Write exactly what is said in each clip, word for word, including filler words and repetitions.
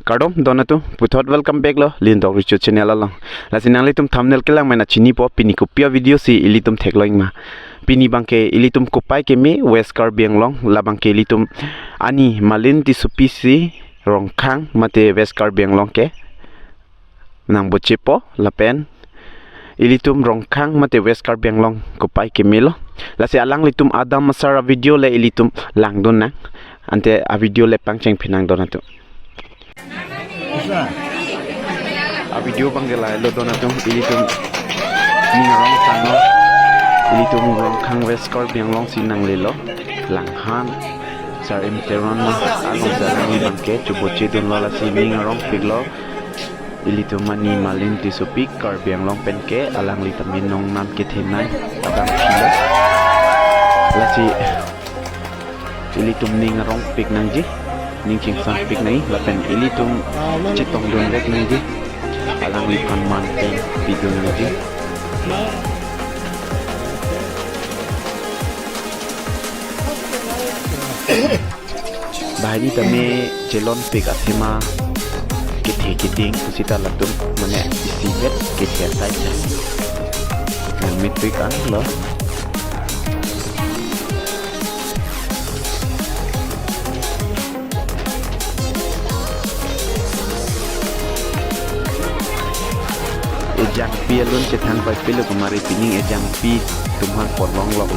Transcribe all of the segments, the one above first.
Kardom don atum, puthot welcome back lo Lindok Richo channel along. Lasi nanglitum thumbnail kelang mena chinipo, pini kopi a-video si ilitum theklong ma. Pini abangke ilitum kopai keme West Karbi Anglong, labangke ilitum ani Malin Tissopi si Rongkhang mate West Karbi Anglong ke nangbochepo lapen ilitum Rongkhang mate West Karbi Anglong kopai keme lo. Lasi alanglitum adam asar a-video le ilitum langdun nang. Ante a-video le pangcheng phinang don atum. A-video abangke lahelo don atum, ilitum ning arong tanglo. Ilitum Rongkhang West Karbi Anglong si nanglelo. Langhan Sar-im Teron along si alangli abangke chobochedunlo, lasi ning arongpiklo. Ilitum ani Malin Tissopi Karbi Anglong pen ke alangli tame nongnam kethenei abang philo. Lasi ilitum ning arongpik nangji, ning chingsampik nangji, lapen ilitum chetongdunvek nangji, alangliphan man pen pidun nangji. Banghini tame chelonpik athema kethe keding pusita latum mane isivet kethe atai cha. Nangmetpik anlo. Ejangpi alun chethang paipilo kumari, pining ejangpi atum aphan ponlonglok.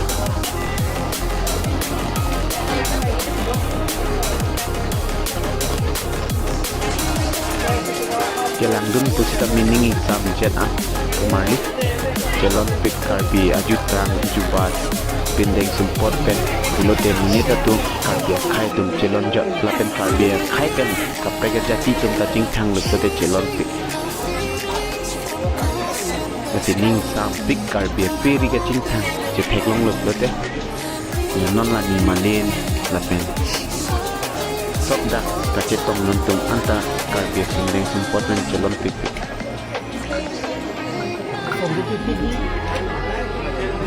Kelangdun pusita mining ingsam chet an kumari. Chelonpik Karbi ajutang jubat pindeng sumpot pen pulote monit atum Karbi akhei atum chelonjot lapen Karbi akhei pen kaprek ajati atum ta chingthanglo pulote chelonpik. Lasi ning ingsampik Karbi aperi kachingthang chetheklonglo pulote, non la ni Malin lapen sok dak kachetong nontum anta Karbi apindeng sumpot pen chelonpik. Son padu pipi di.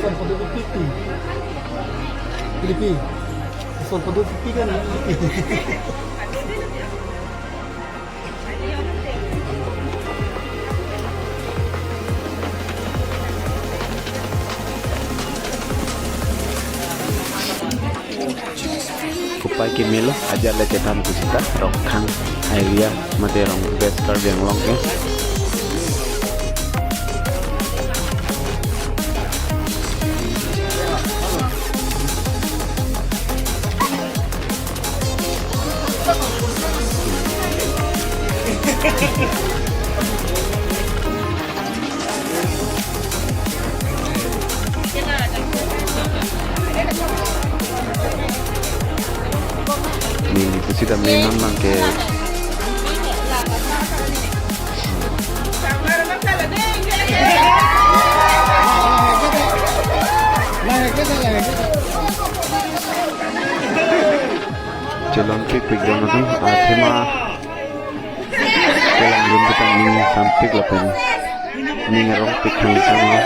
Son padu pipi di. Pipi. Son padu pipi kan. Kopai keme lo, ajat le chethan pusita Rongkhang area mate Rong West Karbi Anglong ke. Neli pusita me non abangke. Chelonpikpik don atum, athema kelangdun pusita ning ingsampik lapen ning arongpik hang sanglo.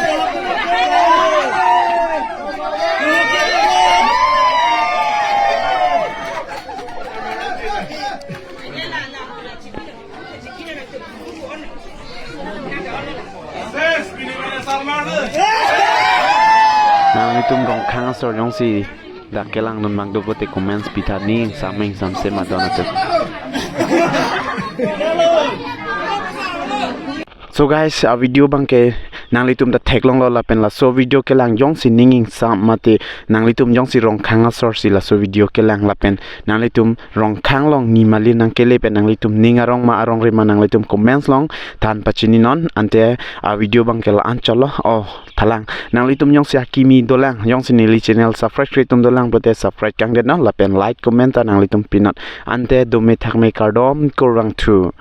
Nanglitum Rongkhang asor jongsi dak kelangdun abang dopo te comments pitha, ning ingsam ingsam se ma don atum. So guys, a-video abangke nanglitum ta theklonglo lapen laso video kelang jongsi ning ingsam mate nanglitum jongsi Rongkhang asor si laso video kelang lapen nanglitum Rongkhang along ni Malin nangkele pen nanglitum ning arong ma arongre ma nanglitum comments along than pachini non, ante a-video abangke la-an chotlo. Oh, thalang nanglitum jongsi akimi dolang, jongsi neli channel subscribe kre atum dolang pulote subscribe kangdet non lapen like comment ta nanglitum pinon. Ante dome thakme, kardom kurvangthu.